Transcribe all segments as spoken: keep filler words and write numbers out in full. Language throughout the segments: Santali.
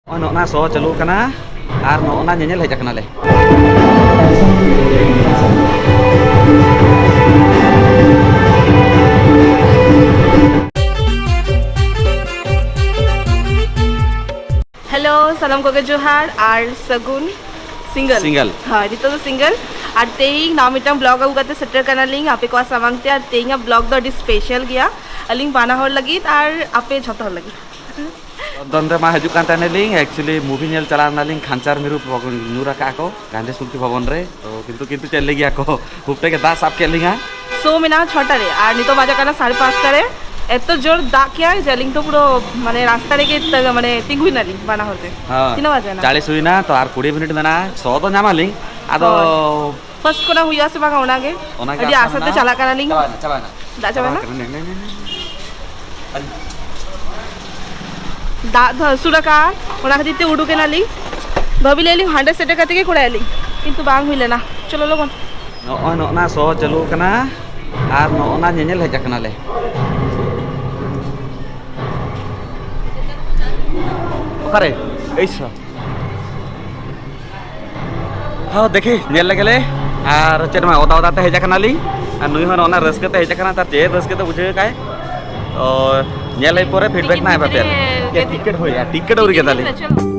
ᱱᱚᱜᱼᱚᱭ ᱱᱚᱜᱼᱱᱟ ᱥᱳ ᱪᱟᱹᱞᱩ ᱠᱟᱱᱟ ᱟᱨ ᱱᱚᱜᱼᱱᱟ ᱧᱮᱧᱮᱞ ᱦᱮᱡ ᱟᱠᱟᱱᱟᱞᱮ᱾ ᱦᱮᱞᱳ, ᱥᱟᱱᱟᱢ ᱠᱚᱜᱮ ᱡᱚᱦᱟᱨ ᱟᱨ ᱥᱟᱹᱜᱩᱱ ᱥᱤᱸᱜᱟᱹᱞ᱾ ᱥᱤᱸᱜᱟᱹᱞ᱾ ᱦᱳᱭ, ᱱᱤᱛᱚᱜ ᱫᱚ ᱥᱤᱸᱜᱟᱹᱞ᱾ ᱟᱨ ᱛᱮᱦᱮᱧ ᱱᱟᱣᱟ ᱢᱤᱫᱴᱟᱝ ᱵᱞᱚᱜ ᱟᱹᱜᱩ ᱠᱟᱛᱮ ᱥᱮᱴᱮᱨ ᱠᱟᱱᱟᱞᱤᱧ ᱟᱯᱮ ᱠᱚᱣᱟᱜ ᱥᱟᱢᱟᱝ ᱛᱮ᱾ ᱟᱨ ᱛᱮᱦᱮᱧᱟᱜ ᱵᱞᱚᱜ ᱫᱚ ᱟᱹᱰᱤ ᱥᱯᱮᱥᱟᱞ ᱜᱮᱭᱟ, ᱟᱹᱞᱤᱧ ᱵᱟᱱᱟ ᱦᱚᱲ ᱞᱟᱹᱜᱤᱫ ᱟᱨ ᱟᱯᱮ ᱡᱷᱚᱛᱚ ᱦᱚᱲ ᱞᱟᱹᱜᱤᱫ᱾ ᱞᱚᱱᱰᱚᱱ ᱨᱮᱢᱟ ᱦᱤᱡᱩᱜ ᱠᱟᱱ ᱛᱟᱦᱮᱱᱟᱞᱤᱧ, actually movie ᱧᱮᱞ ᱪᱟᱞᱟᱣ ᱞᱮᱱᱟᱞᱤᱧ, ᱠᱷᱟᱧᱪᱟᱨ ᱢᱤᱨᱩ ᱧᱩᱨ ᱟᱠᱟᱫ ᱠᱚ ᱜᱟᱱᱫᱷᱤ ᱥᱢᱨᱤᱛᱤ ᱵᱷᱚᱵᱚᱱ ᱨᱮ᱾ ᱛᱚ ᱠᱤᱱᱛᱩ, ᱠᱤᱱᱛᱩ ᱪᱮᱫ ᱞᱟᱹᱭ ᱜᱮᱭᱟ ᱠᱚ, ᱦᱩᱯ ᱛᱮᱜᱮ ᱫᱟᱜ ᱥᱟᱵ ᱠᱮᱫ ᱞᱤᱧᱟ᱾ ᱥᱳ ᱢᱮᱱᱟᱜᱼᱟ ᱪᱷᱚᱴᱟ ᱨᱮ ᱟᱨ ᱱᱤᱛᱚᱜ ᱵᱟᱡᱟᱜ ᱠᱟᱱᱟ ᱥᱟᱲᱮ ᱯᱟᱸᱪᱴᱟ ᱨᱮ᱾ ᱮᱛᱚ ᱡᱳᱨ ᱫᱟᱜ ᱠᱮᱜᱼᱟᱭ ᱡᱮ ᱟᱹᱞᱤᱧ ᱫᱚ ᱯᱩᱨᱟᱹ ᱢᱟᱱᱮ ᱨᱟᱥᱛᱟ ᱨᱮᱜᱮ ᱛᱟᱹ-, ᱢᱟᱱᱮ ᱛᱤᱸᱜᱩᱭᱱᱟᱞᱤᱧ ᱵᱟᱱᱟ ᱦᱚᱲ ᱛᱮ᱾ ᱦᱮᱸ᱾ ᱛᱤᱱᱟᱹᱜ ᱵᱟᱡᱮ ᱮᱱᱟ? ᱪᱟᱞᱤᱥ ᱦᱩᱭᱱᱟ, ᱛᱚ ᱟᱨ ᱠᱩᱲᱤ ᱢᱤᱱᱤᱴ ᱢᱮᱱᱟᱜᱼᱟ, ᱥᱳ ᱫᱚ ᱧᱟᱢᱟᱞᱤᱧ᱾ ᱟᱫᱚ ᱦᱳᱭ᱾ ᱯᱷᱟᱥᱴ ᱠᱷᱚᱱᱟᱜ ᱦᱩᱭᱩᱜᱼᱟ ᱥᱮ ᱵᱟᱝᱟ ᱚᱱᱟᱜᱮ? ᱚᱱᱟᱜᱮ ᱟᱹᱰᱤ ᱟᱥᱟ ᱟᱥᱟ ᱛᱮ ᱢᱮᱱᱟᱜᱼᱟ᱾ ᱪᱟᱞᱟᱜ ᱠᱟᱱᱟᱞᱤᱧ᱾ ᱪᱟᱵᱟᱭᱱᱟ, ᱪᱟᱵᱟᱭᱱᱟ᱾ ᱫᱟᱜ ᱪᱟᱵᱟᱭᱱᱟ? ᱪᱟᱵᱟᱭᱱᱟ᱾ ᱱᱮ, ᱱᱮ, ᱱᱮ, ᱱᱮ, ᱱᱮ᱾ ᱫᱟᱜ ᱫᱚ ᱦᱟᱹᱥᱩᱨ ᱟᱠᱟᱜᱼᱟ, ᱚᱱᱟ ᱠᱷᱟᱹᱛᱤᱨ ᱛᱮ ᱩᱰᱩᱠ ᱮᱱᱟᱞᱤᱧ᱾ ᱵᱷᱟᱹᱵᱤ ᱞᱮᱫ ᱞᱤᱧ ᱦᱟᱸᱰᱮ ᱥᱮᱴᱮᱨ ᱠᱟᱛᱮ ᱜᱮ ᱠᱚᱨᱟᱣ ᱟᱹᱞᱤᱧ, ᱠᱤᱱᱛᱩ ᱵᱟᱝ ᱦᱩᱭ ᱞᱮᱱᱟ᱾ ᱪᱚᱞᱚ ᱞᱚᱜᱚᱱ᱾ ᱱᱚᱜᱼᱚᱭ ᱱᱚᱜᱼᱱᱟ ᱥᱳ ᱪᱟᱹᱞᱩ ᱟᱠᱟᱱᱟ ᱟᱨ ᱱᱚᱜᱼᱱᱟ ᱧᱮᱧᱮᱞ ᱦᱮᱡ ᱟᱠᱟᱱᱟᱞᱮ᱾ ᱚᱠᱟᱨᱮ? ᱮᱭ ᱥᱳ᱾ ᱦᱚᱸ, ᱫᱮᱠᱷᱤ, ᱧᱮᱞ ᱞᱮᱜᱮ ᱞᱮ᱾ ᱟᱨ ᱪᱮᱫ ᱢᱟ, ᱚᱫᱟ ᱚᱫᱟ ᱛᱮ ᱦᱮᱡ ᱟᱠᱟᱱᱟᱞᱤᱧ᱾ ᱟᱨ ᱱᱩᱭ ᱦᱚᱸ ᱱᱚᱜᱼᱱᱟ ᱨᱟᱹᱥᱠᱟᱹ ᱛᱮ ᱦᱮᱡ ᱟᱠᱟᱱᱟ, ᱛᱟᱨ ᱪᱮᱫ ᱨᱟᱹᱥᱠᱟᱹ ᱛᱮ ᱵᱩᱡᱷᱟᱹᱣ ᱠᱟᱭ᱾ ᱛᱚ, ᱧᱮᱞ ᱦᱮᱡ ᱯᱚᱨᱮ ᱯᱷᱤᱰᱵᱮᱠ ᱱᱟᱜ ᱮᱢᱟ ᱯᱮᱭᱟᱞᱮ᱾ ᱴᱤᱠᱤᱴ ᱵᱷᱤᱛᱨᱤ ᱨᱮ ᱴᱤᱠᱤᱴ ᱦᱩᱭᱩᱜᱼᱟ, ᱴᱤᱠᱤᱴ ᱟᱹᱣᱨᱤ ᱴᱤᱠᱤᱴ ᱜᱮᱛᱟᱞᱤᱧ᱾ ᱵᱷᱤᱛᱨᱤ ᱨᱮ, ᱪᱚᱞᱚ᱾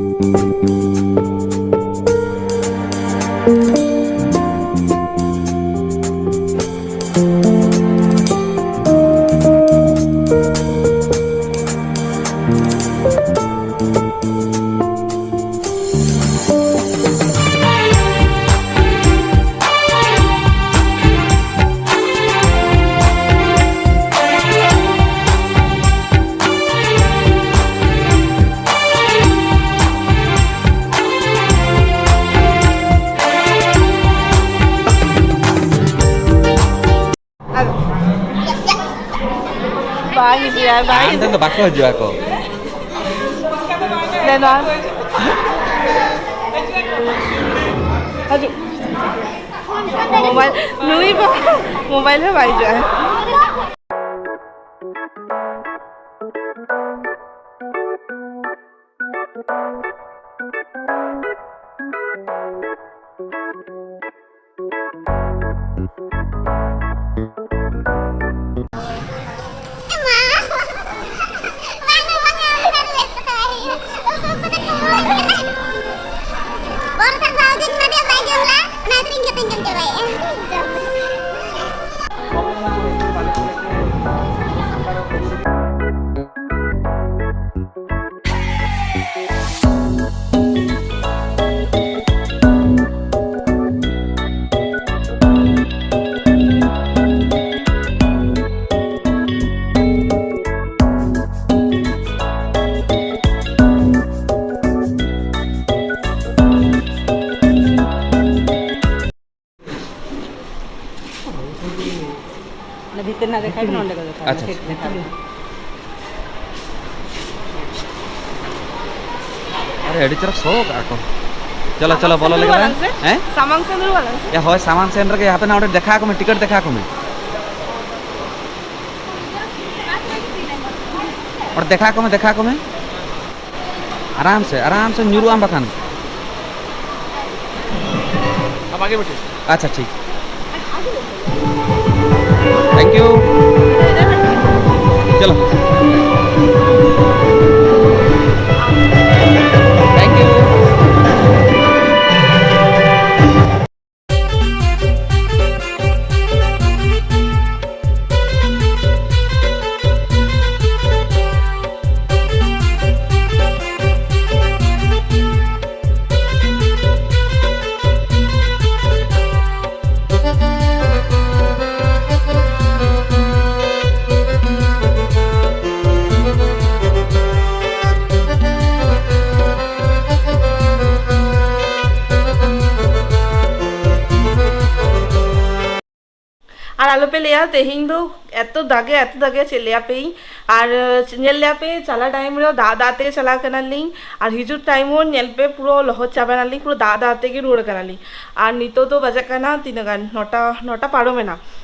ᱵᱟᱝ ᱦᱤᱡᱩᱜᱼᱟ, ᱵᱟᱝ ᱟᱢ ᱴᱷᱮᱱ ᱫᱚ ᱵᱟᱠᱚ ᱦᱤᱡᱩᱜᱼᱟ ᱠᱚ᱾ ᱫᱮᱱ ᱵᱟᱝ᱾ ᱦᱤᱡᱩᱜ᱾ ᱢᱳᱵᱟᱭᱤᱞ, ᱱᱩᱭ ᱵᱟ-, ᱢᱳᱵᱟᱭᱤᱞ ᱦᱚᱸ ᱵᱟᱭ ᱦᱤᱡᱩᱜᱼᱟ᱾ ᱚᱱᱟ ᱵᱷᱤᱛᱤᱨ ᱨᱮᱱᱟᱜ ᱫᱮᱠᱷᱟᱭ ᱵᱤᱱ, ᱚᱸᱰᱮ ᱠᱚ ᱫᱮᱠᱷᱟᱭ ᱟᱪᱪᱷᱟ, ᱵᱤᱱ, ᱟᱪᱪᱷᱟ᱾ ᱴᱷᱤᱠ ᱫᱮᱠᱷᱟᱭ ᱵᱤᱱ᱾ ᱟᱨᱮ, ᱟᱹᱰᱤ ᱪᱚᱨᱚᱠ ᱥᱚ ᱠᱟᱜᱼᱟ ᱠᱚ᱾ ᱪᱚᱞᱚ, ᱪᱚᱞᱚ, ᱵᱚᱞᱚ ᱥᱟᱢᱟᱝ ᱞᱮᱜᱮ ᱥᱮᱱ ᱞᱟᱝ᱾ ᱫᱩᱲᱩᱵ ᱟᱞᱟᱝ ᱥᱮ? ᱦᱮᱸ? ᱥᱟᱢᱟᱝ ᱥᱮᱱ ᱫᱩᱲᱩᱵ ᱟᱞᱟᱝ ᱥᱮ? ᱮ, ᱦᱳᱭ, ᱥᱟᱢᱟᱝ ᱥᱮᱱ ᱨᱮᱜᱮ᱾ ᱦᱟᱯᱮ ᱱᱟ, ᱚᱸᱰᱮ ᱫᱮᱠᱷᱟ ᱟᱠᱚ ᱢᱮ, ᱴᱤᱠᱤᱴ ᱫᱮᱠᱷᱟ ᱟᱠᱚ ᱢᱮ᱾ ᱚᱸᱰᱮ ᱫᱮᱠᱷᱟ ᱟᱠᱚ ᱢᱮ, ᱫᱮᱠᱷᱟ ᱟᱠᱚ ᱢᱮ᱾ ᱟᱨᱟᱢ ᱥᱮ, ᱟᱨᱟᱢ ᱥᱮ ᱧᱩᱨᱩᱜ ᱟᱢ ᱵᱟᱠᱷᱟᱱ᱾ ᱟᱪᱪᱷᱟ, ᱴᱷᱤᱠ᱾ Thank you. ᱪᱚᱞᱚ᱾ Thank you. ᱟᱨ ᱟᱞᱚᱯᱮ ᱞᱟᱹᱭᱟ, ᱛᱮᱦᱮᱧ ᱫᱚ ᱮᱛᱚ ᱫᱟᱜᱮ, ᱮᱛᱚ ᱫᱟᱜᱮ, ᱪᱮᱫ ᱞᱟᱹᱭᱟᱯᱮᱭᱟᱹᱧ᱾ ᱟᱨ ᱧᱮᱞ ᱞᱮᱭᱟᱯᱮ, ᱪᱟᱞᱟᱜ ᱴᱟᱭᱤᱢ ᱨᱮ ᱫᱟᱜ ᱫᱟᱜ ᱛᱮ ᱪᱟᱞᱟᱣ ᱠᱟᱱᱟᱞᱤᱧ, ᱟᱨ ᱦᱤᱡᱩᱜ ᱴᱟᱭᱤᱢ ᱦᱚᱸ ᱧᱮᱞ ᱯᱮ, ᱯᱩᱨᱟᱹ ᱞᱚᱦᱚᱫ ᱪᱟᱵᱟᱭᱱᱟᱞᱤᱧ, ᱯᱩᱨᱟᱹ ᱫᱟᱜ ᱫᱟᱜ ᱛᱮᱜᱮ ᱨᱩᱣᱟᱹᱲ ᱠᱟᱱᱟᱞᱤᱧ᱾ ᱟᱨ ᱱᱤᱛᱚᱜ ᱫᱚ ᱵᱟᱡᱟᱜ ᱠᱟᱱᱟ ᱛᱤᱱᱟᱹᱜ ᱜᱟᱱ, ᱱᱚᱴᱟ, ᱱᱚᱴᱟ ᱯᱟᱨᱚᱢᱮᱱᱟ᱾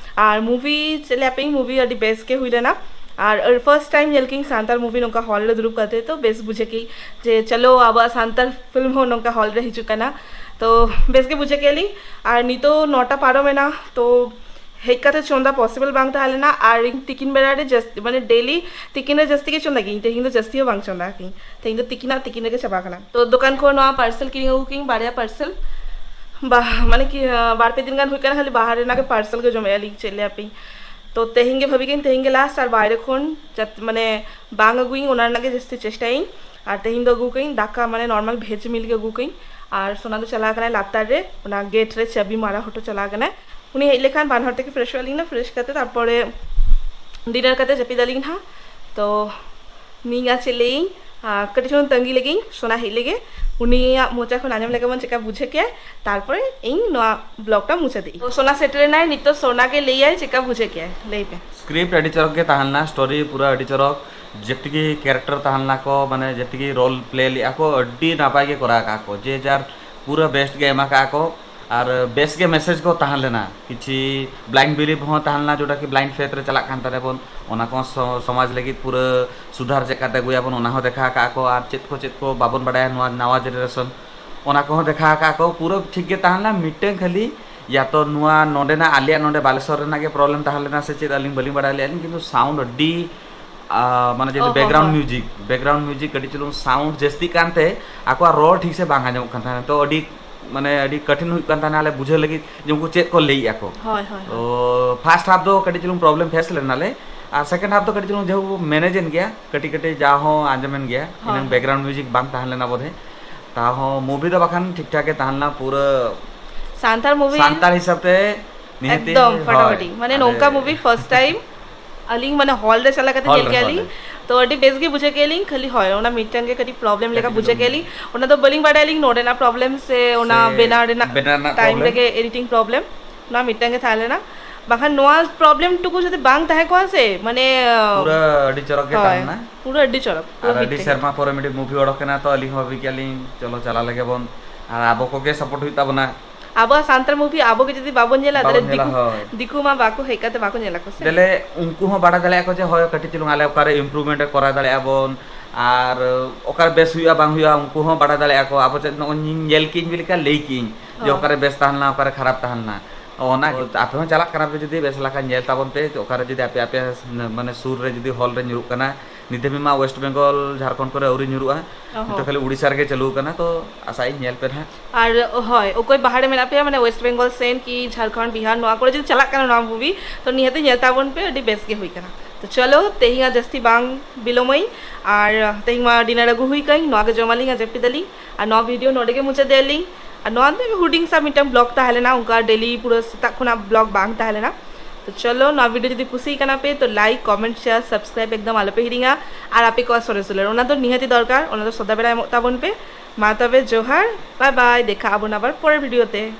ᱟᱨ movie ᱪᱮᱫ ᱞᱟᱹᱭᱟᱯᱮᱭᱟᱹᱧ, movie ᱟᱹᱰᱤ ᱵᱮᱥ ᱜᱮ ᱦᱩᱭ ᱞᱮᱱᱟ᱾ ᱟᱨ ᱯᱷᱟᱨᱥᱴ ᱴᱟᱭᱤᱢ ᱧᱮᱞ ᱠᱤᱧ ᱥᱟᱱᱛᱟᱲ ᱢᱩᱵᱷᱤ ᱱᱚᱝᱠᱟ ᱦᱚᱞ ᱨᱮ ᱫᱩᱲᱩᱵ ᱠᱟᱛᱮ, ᱛᱚ ᱵᱮᱥ ᱵᱩᱡᱷᱟᱹᱣ ᱠᱤᱧ ᱡᱮ ᱪᱚᱞᱚ ᱟᱵᱚᱣᱟᱜ ᱥᱟᱱᱛᱟᱲ ᱯᱷᱤᱞᱢ ᱦᱚᱸ ᱱᱚᱝᱠᱟ ᱦᱚᱞ ᱨᱮ ᱦᱤᱡᱩᱜ ᱠᱟᱱᱟ᱾ ᱛᱚ ᱵᱮᱥ ᱜᱮ ᱵᱩᱡᱷᱟᱹᱣ ᱠᱮᱫ ᱞᱤᱧ᱾ ᱟᱨ ᱱᱤᱛᱚᱜ ᱱᱚᱴᱟ ᱯᱟᱨᱚᱢ ᱮᱱᱟ, ᱛᱚ ᱦᱮᱡ ᱠᱟᱛᱮ ᱪᱚᱸᱫᱟ ᱯᱚᱥᱤᱵᱚᱞ ᱵᱟᱝ ᱛᱟᱦᱮᱸ ᱞᱮᱱᱟ᱾ ᱟᱨ ᱤᱧ ᱛᱤᱠᱤᱱ ᱵᱮᱲᱟ ᱨᱮ ᱡᱟᱹᱥᱛᱤ, ᱢᱟᱱᱮ ᱰᱮᱞᱤ ᱛᱤᱠᱤᱱ ᱨᱮ ᱡᱟᱹᱥᱛᱤ ᱜᱮ ᱪᱚᱸᱫᱟ ᱠᱤᱧ, ᱛᱮᱦᱮᱧ ᱫᱚ ᱡᱟᱹᱥᱛᱤ ᱦᱚᱸ ᱵᱟᱝ ᱪᱚᱸᱫᱟ ᱠᱤᱧ, ᱛᱮᱦᱮᱧ ᱫᱚ ᱛᱤᱠᱤᱱᱟᱜ ᱛᱤᱠᱤᱱ ᱨᱮᱜᱮ ᱪᱟᱵᱟ ᱠᱟᱱᱟ᱾ ᱛᱚ ᱫᱚᱠᱟᱱ ᱠᱷᱚᱱ ᱱᱚᱣᱟ ᱯᱟᱨᱥᱮᱞ ᱠᱤᱨᱤᱧ ᱟᱹᱜᱩ ᱠᱤᱧ, ᱵᱟᱨᱭᱟ ᱯᱟᱨᱥᱮᱞ᱾ ᱵᱟ-, ᱢᱟᱱᱮ ᱠᱤ, ᱟᱸ, ᱵᱟᱨ ᱯᱮ ᱫᱤᱱ ᱜᱟᱱ ᱦᱩᱭ ᱠᱟᱱᱟ, ᱠᱷᱟᱹᱞᱤ ᱵᱟᱦᱟᱨ ᱨᱮᱱᱟᱜ ᱜᱮ ᱯᱟᱨᱥᱮᱞ ᱜᱮ ᱡᱚᱢᱮᱫᱼᱟ ᱞᱤᱧ, ᱪᱮᱫ ᱞᱟᱹᱭᱟ ᱯᱮ᱾ ᱛᱚ ᱛᱮᱦᱮᱧ ᱜᱮ ᱵᱷᱟᱵᱤ ᱠᱤᱧ ᱛᱮᱦᱮᱧ ᱜᱮ ᱞᱟᱥᱴ, ᱟᱨ ᱵᱟᱭᱨᱮ ᱠᱷᱚᱱ ᱡᱟᱛ-, ᱢᱟᱱᱮ ᱵᱟᱝ ᱟᱹᱜᱩᱭᱤᱧ, ᱚᱱᱟ ᱨᱮᱱᱟᱜ ᱜᱮ ᱡᱟᱹᱥᱛᱤ ᱪᱮᱥᱴᱟᱭᱟᱹᱧ᱾ ᱟᱨ ᱛᱮᱦᱮᱧ ᱫᱚ ᱟᱹᱜᱩ ᱠᱟᱹᱧ ᱫᱟᱠᱟ, ᱢᱟᱱᱮ ᱱᱚᱨᱢᱟᱞ ᱵᱷᱮᱡᱽ ᱢᱤᱞ ᱜᱮ ᱟᱹᱜᱩ ᱠᱟᱹᱧ᱾ ᱟᱨ ᱥᱳᱱᱟ ᱫᱚ ᱪᱟᱞᱟᱣ ᱠᱟᱱᱟᱭ ᱞᱟᱛᱟᱨ ᱨᱮ, ᱚᱱᱟ ᱜᱮᱴ ᱨᱮ ᱪᱟᱹᱵᱤ ᱢᱟᱨᱟ ᱦᱚᱴᱚ ᱪᱟᱞᱟᱣ ᱠᱟᱱᱟᱭ᱾ ᱩᱱᱤ ᱦᱮᱡ ᱞᱮᱠᱷᱟᱱ ᱵᱟᱱᱟ ᱦᱚᱲ ᱛᱮᱜᱮ ᱯᱷᱨᱮᱥᱚᱜ ᱟᱹᱞᱤᱧ ᱱᱟ, ᱯᱷᱨᱮᱥ ᱠᱟᱛᱮ ᱛᱟᱨᱯᱚᱨᱮ ᱰᱤᱱᱟᱨ ᱠᱟᱛᱮ ᱡᱟᱹᱯᱤᱫ ᱟᱹᱞᱤᱧ ᱱᱟᱦᱟᱜ᱾ ᱛᱚ ᱱᱤᱝᱠᱟ ᱪᱮᱫ ᱞᱟᱹᱭᱟᱹᱧ, ᱟᱨ ᱠᱟᱹᱴᱤᱡ ᱪᱩᱞᱩᱝ ᱛᱟᱺᱜᱤ ᱞᱮᱜᱤᱧ ᱥᱳᱱᱟ ᱦᱮᱡ ᱞᱮᱜᱮ, ᱩᱱᱤᱭᱟᱜ ᱢᱚᱪᱟ ᱠᱷᱚᱱ ᱟᱸᱡᱚᱢ ᱞᱮᱜᱮ ᱵᱚᱱ ᱪᱮᱠᱟ ᱵᱩᱡᱷᱟᱹᱣ ᱠᱮᱜᱼᱟᱭ, ᱛᱟᱨᱯᱚᱨᱮ ᱤᱧ ᱱᱚᱣᱟ ᱵᱞᱚᱜ ᱴᱟ ᱢᱩᱪᱟᱹᱫ ᱮᱜᱼᱤᱧ᱾ ᱛᱚ ᱥᱳᱱᱟ ᱥᱮᱴᱮᱨ ᱮᱱᱟᱭ, ᱱᱤᱛᱚᱜ ᱥᱳᱱᱟ ᱜᱮ ᱞᱟᱹᱭᱟᱭ ᱪᱮᱠᱟ ᱵᱩᱡᱷᱟᱹᱣ ᱠᱮᱜᱼᱟᱭ, ᱞᱟᱹᱭ ᱯᱮ᱾ ᱥᱠᱨᱤᱯᱴ ᱟᱹᱰᱤ ᱪᱚᱨᱚᱠ ᱜᱮ ᱛᱟᱦᱮᱸ ᱞᱮᱱᱟ, ᱥᱴᱳᱨᱤ ᱯᱩᱨᱟᱹ ᱟᱹᱰᱤ ᱪᱚᱨᱚᱠ, ᱡᱮᱛᱤᱠᱤ ᱠᱮᱨᱮᱠᱴᱟᱨ ᱛᱟᱦᱮᱸ ᱞᱮᱱᱟ ᱠᱚ, ᱢᱟᱱᱮ ᱡᱮᱛᱤᱠᱤ ᱨᱳᱞ ᱯᱞᱮ ᱞᱮᱜᱼᱟ ᱠᱚ, ᱟᱹᱰᱤ ᱱᱟᱯᱟᱭ ᱜᱮ ᱠᱚᱨᱟᱣ ᱠᱟᱜᱼᱟ ᱠᱚ, ᱡᱮ ᱡᱟᱨ ᱯᱩᱨᱟᱹ ᱵᱮᱥᱴ ᱜᱮ ᱮᱢᱟ ᱠᱟᱜᱼᱟ ᱠᱚ᱾ ᱟᱨ ᱵᱮᱥ ᱜᱮ ᱢᱮᱥᱮᱡᱽ ᱠᱚ ᱛᱟᱦᱮᱸ ᱞᱮᱱᱟ, ᱠᱤᱪᱷᱤ ᱵᱞᱟᱭᱤᱱᱰ ᱵᱤᱞᱤᱵᱷ ᱦᱚᱸ ᱛᱟᱦᱮᱸ ᱞᱮᱱᱟ, ᱡᱮᱴᱟ ᱠᱤ ᱵᱞᱟᱭᱤᱱᱰ ᱯᱷᱮᱛᱷ ᱨᱮ ᱪᱟᱞᱟᱜ ᱠᱟᱱ ᱛᱟᱞᱮ ᱵᱚᱱ, ᱚᱱᱟ ᱠᱚ ᱥᱚ-, ᱥᱚᱢᱟᱡᱽ ᱞᱟᱹᱜᱤᱫ ᱯᱩᱨᱟᱹ ᱥᱩᱫᱷᱟᱨ ᱪᱮᱫ ᱠᱟᱛᱮ ᱟᱹᱜᱩᱭᱟᱵᱚᱱ, ᱚᱱᱟ ᱦᱚᱸ ᱫᱮᱠᱷᱟᱣ ᱠᱟᱜᱼᱟ ᱠᱚ᱾ ᱟᱨ ᱪᱮᱫ ᱠᱚ ᱪᱮᱫ ᱠᱚ ᱵᱟᱵᱚᱱ ᱵᱟᱰᱟᱭᱟ ᱱᱚᱣᱟ ᱱᱟᱣᱟ ᱡᱮᱱᱟᱨᱮᱥᱚᱱ, ᱚᱱᱟ ᱠᱚᱦᱚᱸ ᱫᱮᱠᱷᱟᱣ ᱠᱟᱜᱼᱟ ᱠᱚ᱾ ᱯᱩᱨᱟᱹ ᱴᱷᱤᱠ ᱜᱮ ᱛᱟᱦᱮᱸ ᱞᱮᱱᱟ, ᱢᱤᱫᱴᱟᱝ ᱠᱷᱟᱹᱞᱤ ᱭᱟ ᱛᱚ ᱱᱚᱣᱟ ᱱᱚᱰᱮᱱᱟᱜ ᱟᱞᱮᱭᱟᱜ ᱱᱚᱰᱮ ᱵᱟᱞᱮᱥᱚᱨ ᱨᱮᱱᱟᱜ ᱜᱮ ᱯᱨᱚᱵᱞᱮᱢ ᱛᱟᱦᱮᱸ ᱞᱮᱱᱟ ᱥᱮ ᱪᱮᱫ, ᱟᱹᱞᱤᱧ ᱵᱟᱹᱞᱤᱧ ᱵᱟᱰᱟᱭ ᱞᱮᱜᱼᱟ ᱞᱤᱧ, ᱠᱤᱱᱛᱩ ᱥᱟᱣᱩᱱᱰ ᱟᱹᱰᱤ, ᱟ, ᱢᱟᱱᱮ ᱚ ᱡᱮᱦᱮᱛᱩ ᱦᱚᱸ ᱵᱮᱠᱜᱨᱟᱣᱩᱱᱰ ᱦᱚᱸ᱾ ᱢᱤᱣᱡᱤᱠ, ᱵᱮᱠᱜᱨᱟᱣᱩᱱᱰ ᱢᱤᱣᱡᱤᱠ ᱠᱟᱹᱴᱤᱡ ᱪᱩᱞᱩᱝ ᱥᱟᱣᱩᱱᱰ ᱡᱟᱹᱥᱛᱤᱜ ᱠᱟᱱᱛᱮ ᱟᱠᱚᱣᱟᱜ ᱨᱚᱲ ᱴᱷᱤᱠ ᱥᱮ ᱵᱟᱝ ᱟᱸᱡᱚᱢᱚᱜ ᱠᱟᱱ ᱛᱟᱦᱮᱱᱟ᱾ ᱛᱚ ᱟᱹᱰᱤ ᱢᱟᱱᱮ ᱟᱹᱰᱤ ᱠᱟᱴᱷᱤᱱ ᱦᱩᱭᱩᱜ ᱠᱟᱱ ᱛᱟᱦᱮᱱᱟ ᱟᱞᱮ ᱵᱩᱡᱷᱟᱹᱣ ᱞᱟᱹᱜᱤᱫ ᱡᱮ ᱩᱱᱠᱩ ᱪᱮᱫ ᱠᱚ ᱞᱟᱹᱭᱮᱜᱼᱟ ᱠᱚ᱾ ᱦᱳᱭ, ᱦᱳᱭ, ᱛᱚ ᱦᱳᱭ᱾ ᱯᱷᱟᱥᱴ ᱦᱟᱯ ᱫᱚ ᱠᱟᱹᱴᱤᱡ ᱪᱩᱞᱩᱝ ᱯᱨᱚᱵᱞᱮᱢ ᱯᱷᱮᱥ ᱞᱮᱱᱟᱞᱮ, ᱟᱨ ᱥᱮᱠᱮᱱᱰ ᱦᱟᱯ ᱫᱚ ᱠᱟᱹᱴᱤᱡ ᱪᱩᱞᱩᱝ ᱡᱮᱦᱮᱛᱩ ᱢᱮᱱᱮᱡᱽ ᱮᱱ ᱜᱮᱭᱟ, ᱠᱟᱹᱴᱤᱡ ᱠᱟᱹᱴᱤᱡ ᱡᱟ ᱦᱚᱸ ᱟᱸᱡᱚᱢᱮᱱ ᱜᱮᱭᱟ, ᱦᱳᱭ, ᱤᱱᱟᱹᱝ ᱦᱳᱭ᱾ ᱵᱮᱠᱜᱨᱟᱣᱩᱱᱰ ᱢᱤᱣᱡᱤᱠ ᱵᱟᱝ ᱛᱟᱦᱮᱸ ᱞᱮᱱᱟ ᱵᱚᱫᱷᱮ, ᱛᱟᱦᱚᱸ ᱢᱩᱵᱷᱤ ᱫᱚ ᱵᱟᱠᱷᱟᱱ ᱴᱷᱤᱠ ᱴᱷᱟᱠ ᱜᱮ ᱛᱟᱦᱮᱸ ᱞᱮᱱᱟ ᱯᱩᱨᱟᱹ ᱥᱟᱱᱛᱟᱲ ᱢᱩᱵᱷᱤ ᱥᱟᱱᱛᱟᱲ ᱦᱤᱥᱟᱹᱵ ᱛᱮ᱾ ᱱᱤᱦᱟᱹᱛᱤ, ᱮᱠᱫᱚᱢ ᱦᱳᱭ, ᱯᱷᱟᱴᱟᱯᱷᱟᱴᱤ᱾ ᱢᱟᱱᱮ ᱟᱞᱮ ᱱᱚᱝᱠᱟ ᱢᱩᱵᱷᱤ ᱯᱷᱟᱨᱥᱴ ᱴᱟᱭᱤᱢ ᱟᱹᱞᱤᱧ ᱢᱟᱱᱮ ᱦᱚᱞ ᱨᱮ ᱪᱟᱞᱟᱣ ᱠᱟᱛᱮ ᱦᱚᱞ ᱧᱮᱞ ᱨᱮ, ᱠᱮᱜᱼᱟ ᱦᱚᱞ ᱞᱤᱧ, ᱨᱮ᱾ ᱛᱚ ᱟᱹᱰᱤ ᱵᱮᱥ ᱜᱮ ᱵᱩᱡᱷᱟᱹᱣ ᱠᱮᱜᱼᱟ ᱞᱤᱧ᱾ ᱠᱷᱟᱹᱞᱤ ᱦᱳᱭ, ᱚᱱᱟ ᱢᱤᱫᱴᱟᱝ ᱜᱮ ᱠᱟᱹᱴᱤᱡ ᱯᱨᱚᱵᱞᱮᱢ ᱞᱮᱠᱟ ᱠᱟᱹᱴᱤᱡ ᱵᱩᱡᱷᱟᱹᱣ ᱪᱩᱞᱩᱝ ᱠᱮᱜᱼᱟ ᱞᱤᱧ᱾ ᱚᱱᱟ ᱫᱚ ᱵᱟᱹᱞᱤᱧ ᱵᱟᱰᱟᱭᱟ ᱞᱤᱧ ᱱᱚᱰᱮᱱᱟᱜ ᱯᱨᱚᱵᱞᱮᱢ ᱥᱮ ᱚᱱᱟ ᱥᱮ ᱵᱮᱱᱟᱣ ᱨᱮᱱᱟᱜ ᱵᱮᱱᱟᱣ ᱨᱮᱱᱟᱜ ᱴᱟᱭᱤᱢ ᱯᱨᱚᱵᱞᱮᱢ᱾ ᱨᱮᱜᱮ ᱮᱰᱤᱴᱤᱝ ᱯᱨᱚᱵᱞᱮᱢ, ᱱᱚᱣᱟ ᱢᱤᱫᱴᱟᱝ ᱜᱮ ᱛᱟᱦᱮᱸ ᱞᱮᱱᱟ᱾ ᱵᱟᱠᱷᱟᱱ ᱱᱚᱣᱟ ᱯᱨᱚᱵᱞᱮᱢ ᱴᱩᱠᱩ ᱡᱩᱫᱤ ᱵᱟᱝ ᱛᱟᱦᱮᱸ ᱠᱚᱜᱼᱟ ᱥᱮ, ᱢᱟᱱᱮ, ᱯᱩᱨᱟᱹ ᱟᱹᱰᱤ ᱪᱚᱨᱚᱠ ᱜᱮ ᱦᱳᱭ, ᱛᱟᱦᱮᱸ ᱞᱮᱱᱟ᱾ ᱯᱩᱨᱟᱹ ᱟᱹᱰᱤ ᱪᱚᱨᱚᱠ, ᱯᱩᱨᱟᱹ ᱟᱨ ᱯᱷᱤᱴ ᱟᱹᱰᱤ ᱛᱟᱦᱮᱸ ᱥᱮᱨᱢᱟ ᱠᱟᱱᱟ᱾ ᱯᱚᱨᱮ ᱢᱤᱫᱴᱤᱡ ᱢᱩᱵᱷᱤ ᱚᱰᱚᱠ ᱮᱱᱟ, ᱛᱚ ᱟᱹᱞᱤᱧ ᱦᱚᱸ ᱵᱷᱟᱵᱤ ᱠᱮᱜᱼᱟ ᱞᱤᱧ, ᱪᱚᱞᱚ ᱪᱟᱞᱟᱣ ᱞᱮᱜᱮ ᱵᱚᱱ, ᱟᱨ ᱟᱵᱚ ᱠᱚᱜᱮ ᱥᱟᱯᱳᱨᱴ ᱦᱩᱭᱩᱜ ᱛᱟᱵᱚᱱᱟ᱾ ᱟᱵᱚᱣᱟᱜ ᱥᱟᱱᱛᱟᱲ movie ᱟᱵᱚ ᱜᱮ ᱡᱩᱫᱤ ᱵᱟᱵᱚᱱ ᱧᱮᱞᱟ, ᱵᱟᱵᱚᱱ ᱛᱟᱦᱞᱮ ᱧᱮᱞᱟ, ᱫᱤᱠᱩ, ᱦᱳᱭ᱾ ᱫᱤᱠᱩ ᱢᱟ ᱵᱟᱠᱚ ᱦᱮᱡ ᱠᱟᱛᱮ ᱵᱟᱠᱚ ᱧᱮᱞᱟ ᱠᱚ ᱥᱮ᱾ ᱛᱟᱦᱞᱮ ᱩᱱᱠᱩ ᱦᱚᱸ ᱵᱟᱲᱟᱭ ᱫᱟᱲᱮᱭᱟᱜᱼᱟ ᱠᱚ ᱡᱮ ᱦᱳᱭ, ᱠᱟᱹᱴᱤᱡ ᱪᱩᱞᱩᱝ ᱟᱞᱮ ᱚᱠᱟᱨᱮ improvement ᱮ ᱠᱚᱨᱟᱣ ᱫᱟᱲᱮᱭᱟᱜᱼᱟ ᱵᱚᱱ, ᱟᱨ ᱚᱠᱟᱨᱮ ᱵᱮᱥ ᱦᱩᱭᱩᱜᱼᱟ ᱵᱟᱝ ᱦᱩᱭᱩᱜᱼᱟ, ᱩᱱᱠᱩ ᱦᱚᱸ ᱵᱟᱲᱟᱭ ᱫᱟᱲᱮᱭᱟᱜᱼᱟ ᱠᱚ᱾ ᱟᱵᱚ ᱪᱮᱫ ᱱᱚᱜᱼᱚᱭ ᱧᱮᱞ ᱠᱮᱫ ᱞᱮᱠᱟ ᱞᱟᱹᱭ ᱠᱮᱫ ᱡᱮ ᱦᱳᱭ᱾ ᱚᱠᱟᱨᱮ ᱵᱮᱥ ᱛᱟᱦᱮᱸ ᱞᱮᱱᱟ, ᱚᱠᱟᱨᱮ ᱠᱷᱟᱨᱟᱯ ᱛᱟᱦᱮᱸ ᱞᱮᱱᱟ᱾ ᱚᱱᱟ ᱜᱮ, ᱟᱯᱮ ᱦᱚᱸ ᱪᱟᱞᱟᱜ ᱠᱟᱱᱟ ᱯᱮ ᱡᱩᱫᱤ, ᱵᱮᱥ ᱞᱮᱠᱟ ᱧᱮᱞ ᱛᱟᱵᱚᱱ ᱯᱮ, ᱚᱠᱟᱨᱮ ᱡᱩᱫᱤ ᱟᱯᱮ, ᱟᱯᱮ ᱢᱟᱱᱮ ᱥᱩᱨ ᱨᱮ ᱡᱩᱫᱤ hall ᱨᱮ ᱧᱩᱨᱩᱜ ᱠᱟᱱᱟ᱾ ᱱᱤᱛ ᱫᱷᱟᱹᱵᱤᱡ ᱢᱟ West Bengal, ᱡᱷᱟᱲᱠᱷᱚᱸᱰ ᱠᱚᱨᱮ ᱟᱹᱣᱨᱤ ᱧᱩᱨᱩᱜᱼᱟ, ᱚ ᱦᱚᱸ᱾ ᱱᱤᱛᱚᱜ ᱠᱷᱟᱹᱞᱤ ᱩᱲᱤᱥᱥᱟ ᱨᱮᱜᱮ ᱪᱟᱹᱞᱩ ᱟᱠᱟᱱᱟ᱾ ᱛᱚ ᱟᱥᱟᱭᱟᱹᱧ ᱧᱮᱞ ᱯᱮ ᱱᱟᱦᱟᱜ᱾ ᱟᱨ ᱦᱳᱭ, ᱚᱠᱚᱭ ᱵᱟᱦᱨᱮ ᱢᱮᱱᱟᱜ ᱯᱮᱭᱟ, ᱢᱟᱱᱮ West Bengal ᱥᱮᱱ ᱠᱤ ᱡᱷᱟᱲᱠᱷᱚᱸᱰ, ᱵᱤᱦᱟᱨ, ᱱᱚᱣᱟ ᱠᱚᱨᱮ ᱡᱩᱫᱤ ᱪᱟᱞᱟᱜ ᱠᱟᱱᱟ ᱱᱚᱣᱟ movie, ᱛᱚ ᱱᱤᱦᱟᱹᱛ ᱧᱮᱞ ᱛᱟᱵᱚᱱ ᱯᱮ, ᱟᱹᱰᱤ ᱵᱮᱥ ᱜᱮ ᱦᱩᱭ ᱠᱟᱱᱟ᱾ ᱛᱚ ᱪᱚᱞᱚ, ᱛᱮᱦᱮᱧ ᱟᱨ ᱡᱟᱹᱥᱛᱤ ᱵᱟᱝ ᱵᱤᱞᱚᱢᱟᱹᱧ, ᱟᱨ ᱛᱮᱦᱮᱧ ᱢᱟ dinner ᱟᱹᱜᱩ ᱦᱩᱭ ᱠᱟᱹᱧ, ᱱᱚᱣᱟ ᱜᱮ ᱡᱚᱢᱟᱞᱤᱧ ᱟᱨ ᱡᱟᱹᱯᱤᱫᱟᱞᱤᱧ᱾ ᱟᱨ ᱱᱚᱣᱟ video ᱱᱚᱰᱮ ᱜᱮ ᱢᱩᱪᱟᱹᱫ ᱮᱫᱟᱞᱤᱧ᱾ ᱟᱨ ᱱᱚᱣᱟ ᱫᱚ ᱦᱩᱰᱤᱧ ᱥᱟ ᱢᱤᱫᱴᱟᱝ vlog ᱛᱟᱦᱮᱸ ᱞᱮᱱᱟ, ᱚᱱᱠᱟ daily ᱯᱩᱨᱟᱹ ᱥᱮᱛᱟᱜ ᱠᱷᱚᱱᱟᱜ vlog ᱵᱟᱝ ᱛᱟᱦᱮᱸ ᱞᱮᱱᱟ᱾ ᱛᱚ ᱪᱚᱞᱚ, ᱱᱚᱣᱟ video ᱡᱩᱫᱤ ᱠᱩᱥᱤ ᱠᱟᱱᱟ ᱯᱮ, ᱛᱚ like, comment, share, subscribe ᱮᱠᱫᱚᱢ ᱟᱞᱚᱯᱮ ᱦᱤᱲᱤᱧᱟ᱾ ᱟᱨ ᱟᱯᱮ ᱠᱚᱣᱟᱜ ᱥᱚᱨᱮᱥ ᱫᱩᱞᱟᱹᱲ, ᱚᱱᱟ ᱫᱚ ᱱᱤᱦᱟᱹᱛᱤ ᱫᱚᱨᱠᱟᱨ, ᱚᱱᱟ ᱫᱚ ᱥᱚᱫᱟ ᱵᱮᱲᱟ ᱮᱢᱚᱜ ᱛᱟᱵᱚᱱ ᱯᱮ᱾ ᱢᱟ ᱛᱚᱵᱮ ᱡᱚᱦᱟᱨ, bye bye, ᱫᱮᱠᱷᱟ ᱟᱵᱚᱱ ᱟᱵᱟᱨ ᱯᱚᱨᱮᱨ video ᱛᱮ᱾